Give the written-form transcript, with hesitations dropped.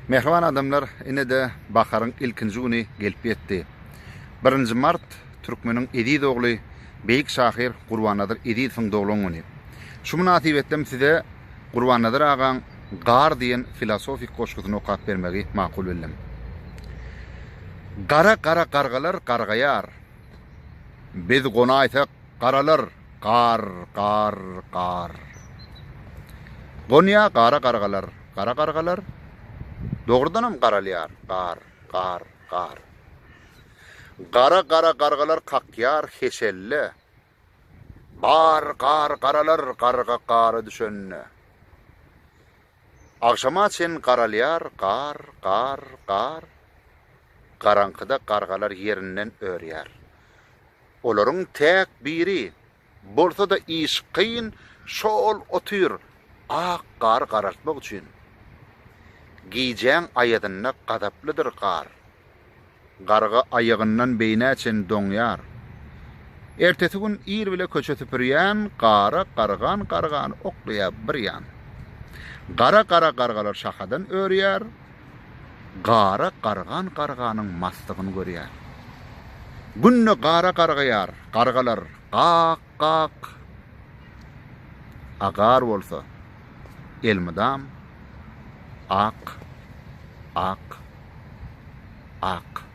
Mähriban adamlar, ine-de baharyň ilkinji güni gelip ýetdi. Birinji mart türkmeniň eziz ogly, beýik şahyr Gurbannazar Ezizowyň doglan güni. Şu mynasybetdem size Gurbannazar agaň Gar diýen filosofik goşgusyny okap bermegi makul bildim. Gara-gara gargalar gargaýar. Biz gonaýsak garalar gar, gar, gar. Gonýa gara gargalar, gara gargalar, Dogrudanam garalýar gar, gar, gar. Gara-gara gargalar kakýar heşelle. Bar gar garalar garga gara düşende. Agşama çen garalýar gar, gar, gar. Garaňkyda gargalar ýerinden örýär. Olaryň täk biri, bolsa-da iş kyn, şo-ol otyr, ak gary garaltmak üçin. Gijäň aýazynda gazaplydyr gar. Garga aýagyndan beýnä çen doňýar. Ertesi gün ir bile köçe süpürýän gara gargan gargany oklaýar bir ýan. Gara gara gargalar şahadan örýär, gara gargan garganyň maslygyny görýär. Günde gara gargaýar, gargalar gak gak. A gar bolsa elmydam ak ak. Ak.